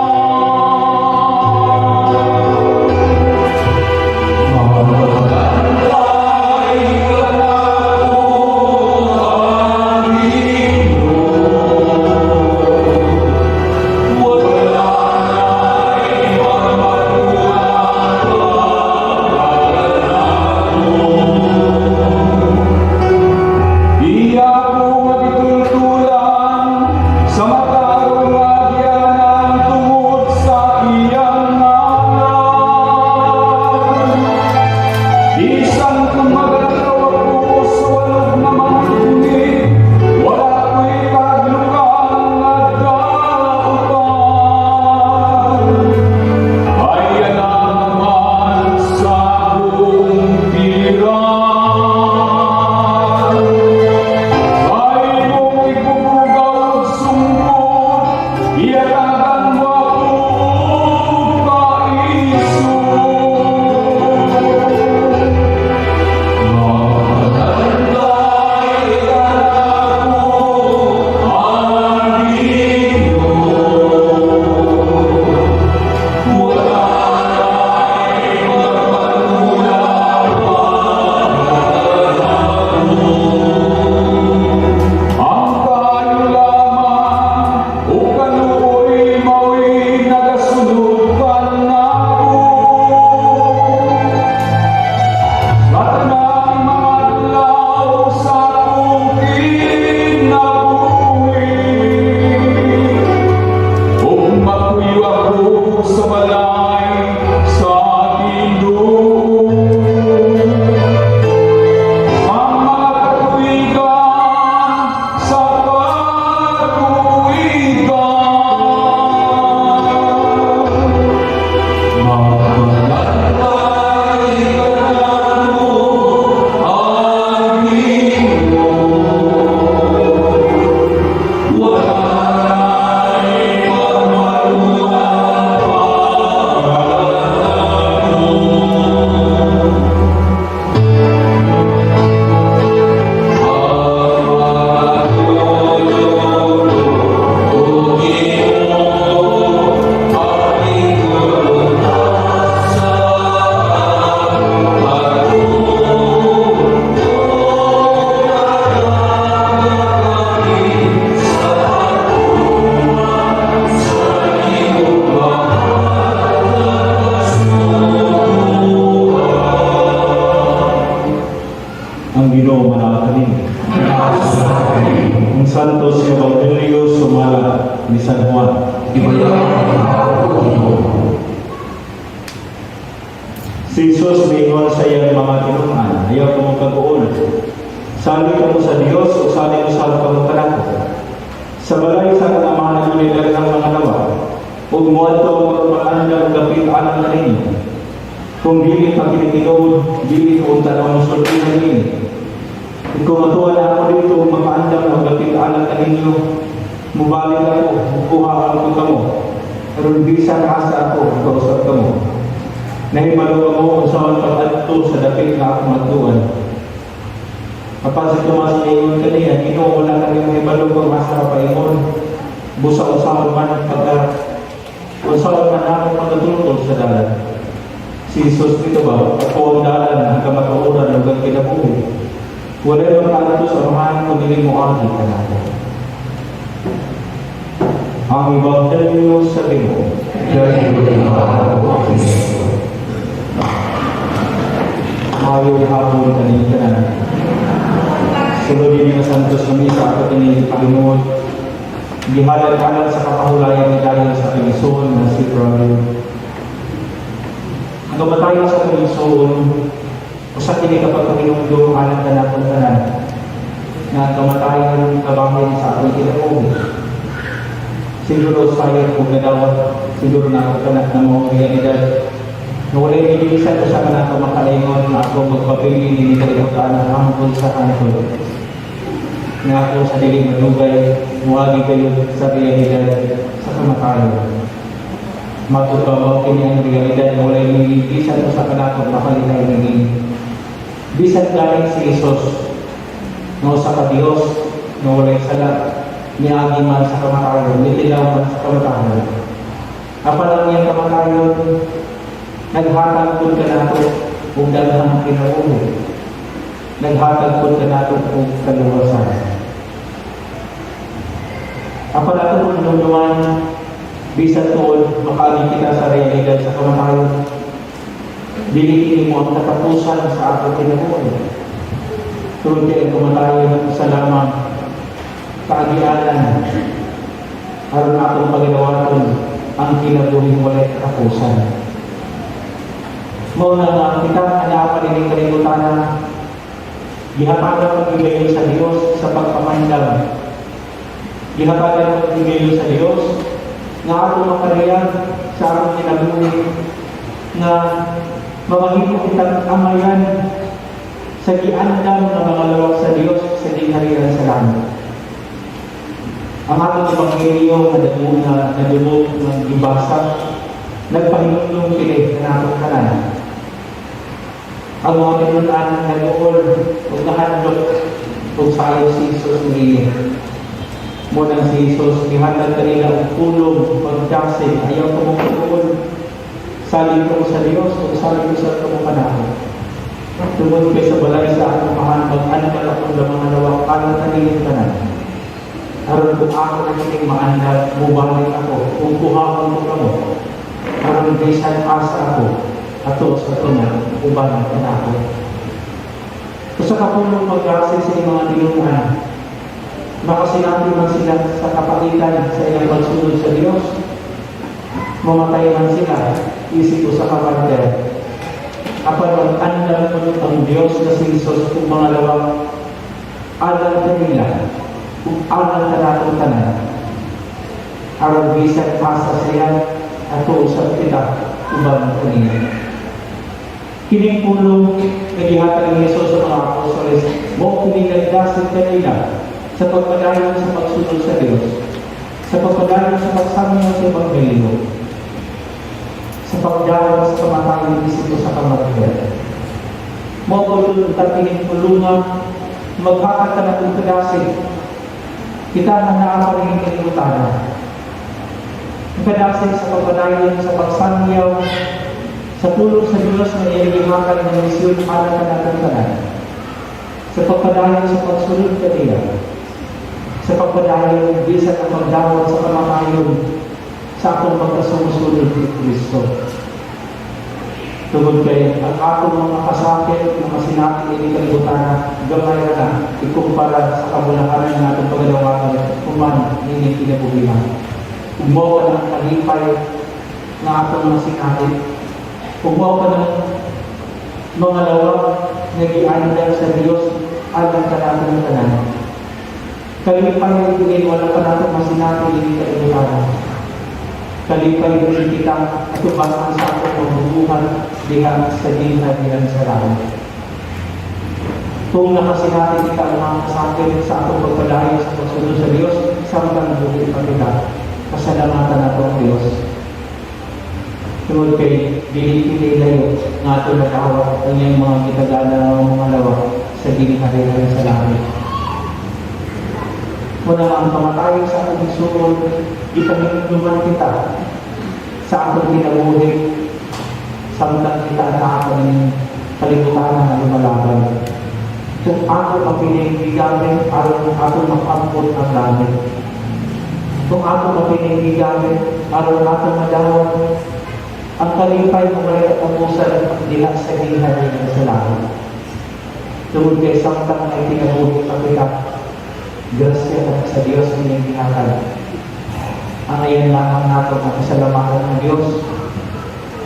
Mabalantay kanako ang Ginoo. Wala na'y magmakulang pa kanako. Iya ko nga gitultulan sa matarong nga agyanan tungod sa iyang ngalan. Bisan kung magalakaw ako sa walog nga mga punit, wala ko'y kahadlukan nga dautan. Ay naman sa akong tiran. Ay imong igbubugaw og sungkod, iyatagan mo ako og kaisog. Mabalantay kanako ang Ginoo. Wala na'y magmakulang pa kanako. Ang kaayo lamang ug kaluoy mao'y nagasunod kanako sa tanang mga adlaw sa akong kinabuhi. Ug magpuyo ako sa balay sa Ginoo ang mga katuigan sa katuigan. Mabalantay kanako ang Ginoo. Wala na'y magmakulang pa. Gibayaan ikaw, O Ginoo. Si Jesus miingon sa iyang mga tinunan, "Ayaw kamo pag-uol. Salig kamo sa Dios o salig usab kamo kanako. Sa balay sa akong Amahan adunay daghang mga lawak. Ug moadto ako aron mag-andam og dapit alang kaninyo. Kung dili pa kini tinuod, dili ko unta na mosulti niini. Ug kung matuwa na ako didto ug makaandam og dapit alang kaninyo, mubalik ako, kuhaon ko kamo. Aron bisan asa ako, kausab kamo. Nahibalo kamo kung unsaon pag-adto sa dapit nga akong adtuan." Apan si Tomas niingon kaniya, "Ginoo, wala kami mahibalo kung asa ka paingon. Busa unsaon man namo pagkatultol sa dalan?" Si Jesus mitubag, "Ako ang dalan, ang kamatuoran, ug ang kinabuhi. Walay makaadto sa Amahan kung dili moagi kanako." Ang Ebanghelyo sa Ginoo. Daghig ikaw, O Kristo. Maayong hapon kaninyong tanan. Sulod ini nga Santos nga Misa ato kini Panginoon. Gihalad alang sa kapahulayan ni dayon sa atong igsoon nga si Brother. Ang kamatayon sa atong igsoon, usa kini ka pagkahinumdom alang kanatong tanan nga ang kamatayon kabahin sa atong kinabuhi. Siguro sayang kung nadawat siguro na ako tanan na mao realidad nga walay bisan usa kanato makaingon nga ako magpapili ni kalibutan ang hangtod sa hangtod. Nga ako sa dili madugay muagi kayo sa realidad sa kamatayon. Matud pa mao kini ang realidad nga walay bisan usa kanato makalihay niini. Bisan galing si Jesus nga usa ka Dios nga walay sala, niagi man sa kamatayon, nitilaw man sa kamatayon. Apan ang iyang kamatayon naghatag pud kanato og daghang kinabuhi. Naghatag pud kanato og kaluwasan. Apan ato pud hinumduman, bisan tuod makaagi kita sa realidad sa kamatayon, dili kini mao ang katapusan sa atong kinabuhi. Tungod kay ang kamatayon usa lamang kaagianan aron atong pagadawaton ang kinabuhing walay katapusan. Mao na nga kita nga naa pa nining kalibutan, gihatagan paghigayon sa Dios sa pagpamandam. Gihatagan paghigayon sa Dios nga atong makariyag sa atong kinabuhi nga mamahimo kitang amayan sa giandam nga mga lawak sa Dios sa gingharian sa langit. Ang atong ebanghelyo nga nadungog nga nadungog nga gibasa nagpahinumdom kini kanatong tanan. Ang mga tinun-an nag-uol ug nahadlok ug sayo si Jesus niini. Mao nang si Jesus gihatag kanila og pulong pagdasig, "Ayaw kamo pag-uol. Salig kamo sa Dios ug salig usab kamo kanako. Tungod kay sa balay sa akong Amahan mag-andam akong mga lawak alang kaninyong tanan. Aron kung ako na kining maandam, mubalik ako, ug kuhaon ko kamo. Aron bisan asa ako, ato sa tunga, uban kanako." Usa ka pulong pagdasig sa mga tinun-an. Makasinati man sila sa kapaitan sa ilang pagsunod sa Dios. Mamatay man sila, isip usa ka martir. Apan mag-andam mo ang Dios na si Jesus ug mga lawak alang kanila ug alang kanatong tanan. Aron bisan asa siya, ato usab kita uban kaniya. Kining pulong nga gihatag ni Jesus sa mga apostoles, mao kini nagdasig kanila sa pagpadayon sa pagsunod sa Dios, sa pagpadayon sa pagsangyaw sa Ebanghelyo, sa pagdawat sa kamatayon isip usa ka martir. Mao po ta kining pulunga maghatag kanatong kadasig. Kita nga naa pa rin kalibutan. Ang kadasig sa pagpadayon sa pagsangyaw sa pulong sa Diyos na iyang gihatag ng misyon alang kanatong tanan. Sa pagpadayon sa pagsunod kaniya. Sa pagpadayon bisan ang pagdawat sa kamatayon sa atong pagkasumusunod ni Kristo. Tungod kay ang atong mga kasakit, mga sinati ini kalibutan, gamay ra na ikumpara sa kabulahanan ng atong pagadawaton human nining kinabuhian. Ug mao pa ng kalipay nga atong masinati. Ug mao pa ng mga lawag nga giandam sa Dios alang kanatong tanan. Kalipay diin wala pa nato masinati ini kalibutan. Kalipay din kita atubangan sa atong pagbubuhat diha sa gingharian sa langit. Kung nakasinati kita, mga kasakit, sa atong pagpadayon sa pagsunod sa Dios samtang buhi pa kita, pasalamatan nato ang Dios. Tungod kay dili kita layo nga ato nadawat ang iyang mga gitagana nga mga lawag sa gingharian sa langit. Muna ang kamatayon sa atong igsuon, ipahinumduman kita sa atong kinabuhi samtang kita naa pa ning kalibutan nga lumalaban. Kung ato ang gigamit aron ato makampot ang langit. Kung ato ang gigamit aron ato madawat ang kalipay mo walay katapusan diha sa gingharian sa langit. Tungod kay samtang may kinabuhi pa kita, grasya ka sa Dios ang iyang gihatag. Ang ayan lamang nato ang kasalamatan ng Dios.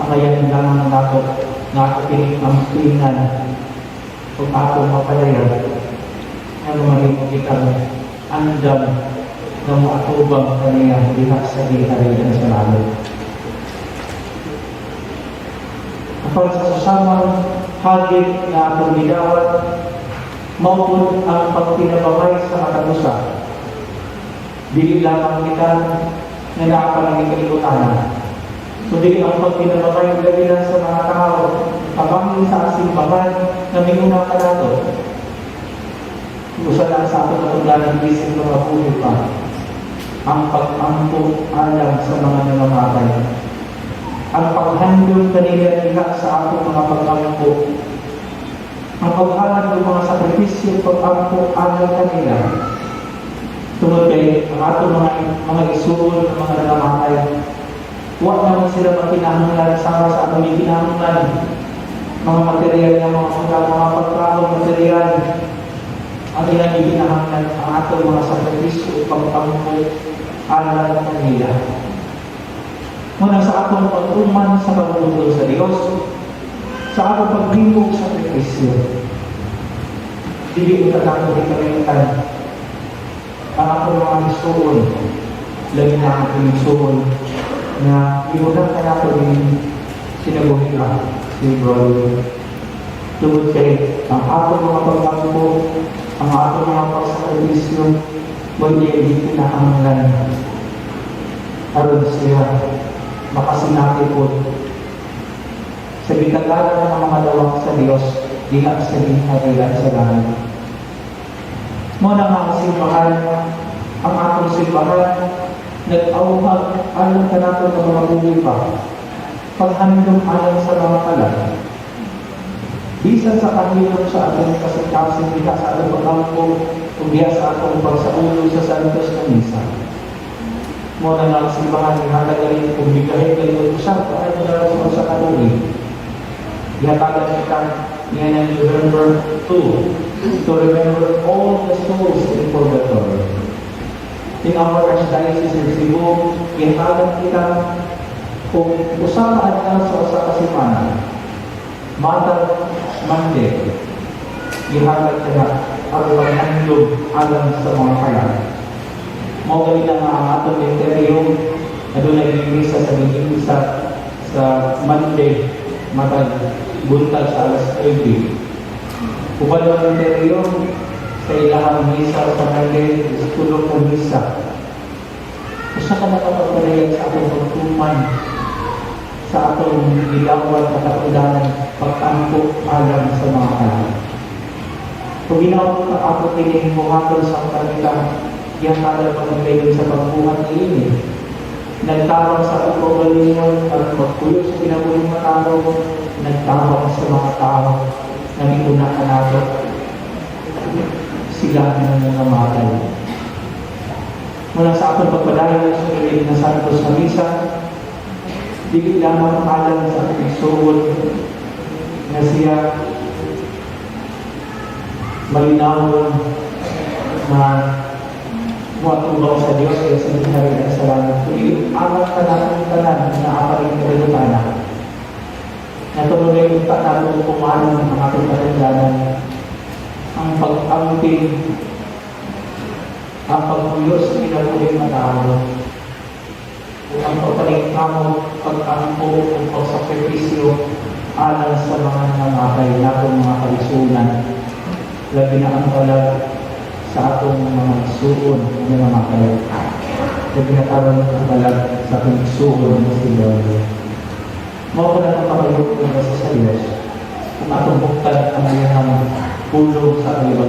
Ang ayan lamang nato nga ato kining ampingan ug ato mapadayag nga mahimo kitang andam nga moatubang kaniya diha sa gingharian sa langit. Apan sa susamang hagit nga atong gidawat, mao pud ang pagtinabangay sa matag usa. Dili lamang kita nga naa pa ning kalibutan, kundi ang pagtinabangay labi na sa mga tao kabangin sa simbahan na miuna kanato. Usa lang sa atong katungdanan bisan mga buhi pa, ang pag-ampo alang sa mga nangamatay. Ang paghandom kanila diha sa atong mga pag-ampo. Ang paghalad ng mga sakripisyo, pag-ampo alang kanila. Tungod kay ang atong mga igsuon ng mga nangamatay, wa naman sila makinahanglan sama sa atong gikinahanglan. Mga material nga mga mga mga pagkaon material, ang ilang gikinahanglan ang atong mga sakripisyo, pag-ampo alang kanila. Muna sa atong pag-uman sa pagbuntol sa Dios, sa atong paghimog sa sakripisyo, dili unta nato ikalimtan ang atong mga igsuon, labi na ang atong igsuon na iuna kanato din kinabuhi ka si Brother. Tungod kay ang atong mga pag-ampo, ang atong mga pagsakripisyo, mo iyang kinahanglan aron siya makasinati po sa gitagalan ng mga lawak sa Dios diha sa gingharian sa langit. Mo na nga ang simbahan, ang atong simbahan, nag-awhag alang kanato ng mga buhi pa, paghandom alang sa mga kalag. Bisan sa kahilom sa atong kasing-kasing diha sa atong pag-ampo, ug diha sa atong pagsaulo sa Santos na Misa. Mo na nga ang simbahan, ihatag rin kung bigahin kayo usab, kaya mo na sa usa ka tuig. Ihatagan kita niya ng November 2 to remember all the souls in purgatory. In our Archdiocese in Cebu, ihatagan kita kung usa ka adlaw sa usa ka semana, matag Monday, ihatag ka aron maghandom alang sa mga kalag. Mao gani na nga ang atong interior adunay misa sa misa sa Monday matag buntag sa alas 9. Uban ang interior sa ilahang misa sa Monday is 10 ka misa. Usa ka nakapagpadayag sa atong pagtuman sa atong gidawat na katungdanan, pag-ampo alang sa mga kalag. Kung ginawa ka ato kining buhaton sa kanila, gihatag pagkayon sa pagbuhat niini. Nagtabang sa atong kaugalingon aron magpuyo sa kinabuhing matarong, nagtabang sa mga tao na miuna kanato, sila na nangamatay. Mula sa atong pagpadayon sa ilig na Santos na Misa, dili lamang alang sa atong igsuon na siya malinawon na Muatubang sa Dios kay sa gingharian sa langit. Kundi alang kanatong tanan nga naa pa rin kalibutana. Natuloy unta nato kumanon ang atong katungdanan, ang pag-amping, ang pagpuyo sa kinabuhing matawo, ug ang pagpaningkamot, pag-ampo ug pagsakripisyo alang sa mga namatay natong mga kaigsuonan, labi na ang balag sa atong mga igsuon nga namatay, labi na karon ang balag sa atong igsuon nga si Lord. Mao pa na ang pakayuko sa Diyos kung atong buktan ang iyang pulong sa kalibag.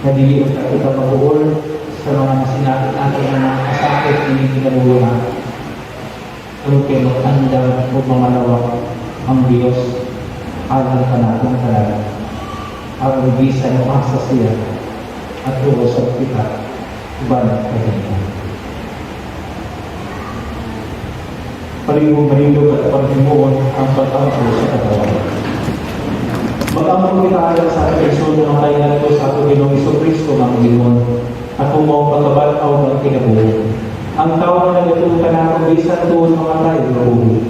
Na dili unta kita mag-uol sa mga nasinapit natin ng mga kasakit ini kinabuhi. Pero kay mag-andam o mangalawak ang Diyos alang kanatong tanan. Aron bisan asa siya at uusap kita uban kaniya. Palihog manindog at paghimuon ang pag-ampo sa katawan. Mag-ampo kita alang sa atong igsoon nga namatay ngadto sa atong Ginoong Kristo nga Panginoon at kung mao pagkaban-aw ng kinabuhi. Ang tao nga nagatuo kanato bisan tuod mamatay, mabuhi.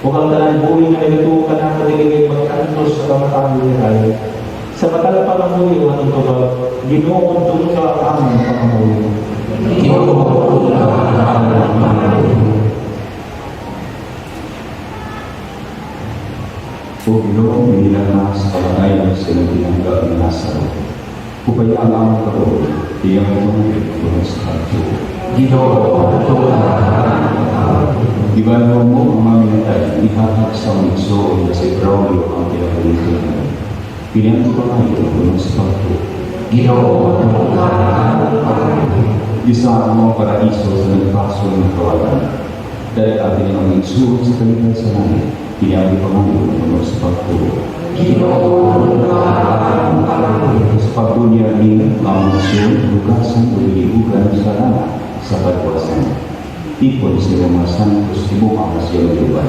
Ug ang tanan buhi nga nagatuo kanato dili mag-antos sa kamatayon ni tayo. Sa matag pangamuyo ang atong tubag: Ginoo, dungga ang among pangamuyo. Ginoo, dungga ang among pangamuyo. O Ginoo, minilangma sa kamatayon sa iyong tinanggap ni Lazaro. Upay ang among kabuhi, iyang pangayo puno sa pagtuo. Ginoo, dungga ang among pangamuyo. Ibanhaw mo ang mga minatay, ihatag sa among igsoon na si Braulio ang kinabuhi namin. Pinang pangayo puno sa pagtuo. Ginoo, dungga ang among pangamuyo. Isa ang mga paraiso sa nagpaso ng kawalan. Dahil atin ang igsoon sa kalipay sa langit, pinang pangayo puno sa pagtuo. Ginoo, dungga ang among pangamuyo. Sa pagbunyag ni among igsoon, lugasan o ilihugan sa lana sa pagwasan. Tipon sa iyong mga santos, imo ang siyang lugar.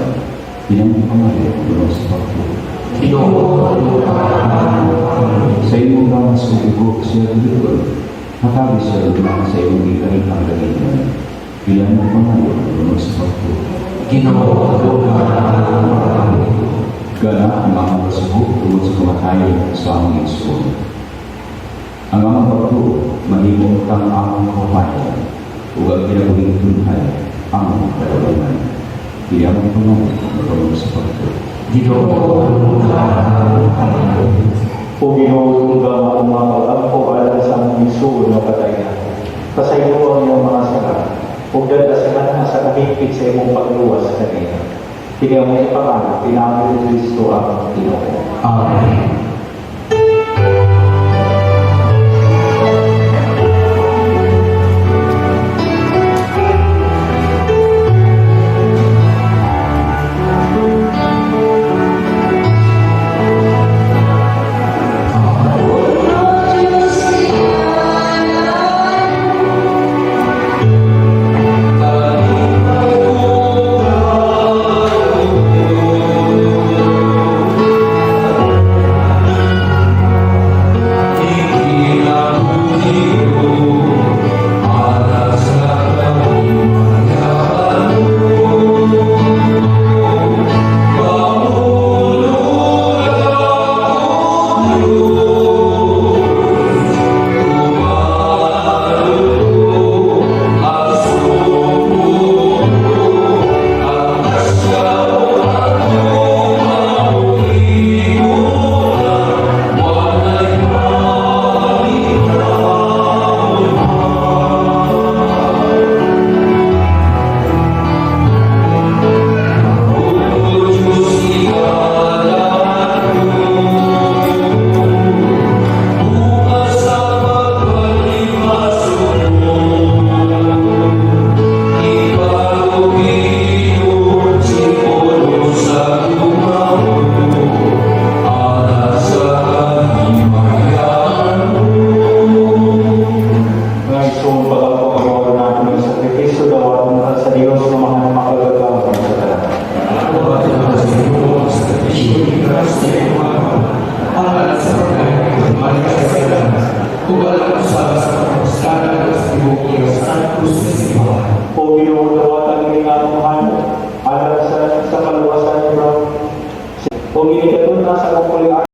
Pinang pangayo puno sa pagtuo. Ginoo, dungga ang among pangamuyo. Sa imong gawas ug ugo siya gilipon, hatagi siya lugmang sa imong gikarihang gamiton. Bilang mo pangayo puno sa pagtuo. Ginoo, dungga ang among pangamuyo. Gana ang among kasubo tungod sa kamatayon sa among igsoon. Ang among pagtuo mahimo kang among kahumayan ug ang kinabuhing tunhay among kadauman. Bilang mo pangayo puno sa pagtuo. Ginoo, dungga ang among pangamuyo. O Ginoo, dungga ang among mga pag-ampo alang sa among igsuon nga patay na. Pasayloa ang iyang mga sala, ug dad-a sa kanha sa kahigpit sa imong pagluwas kaniya. Kini among ipangayo, pinaagi ni Kristo ang Ginoo. Amen.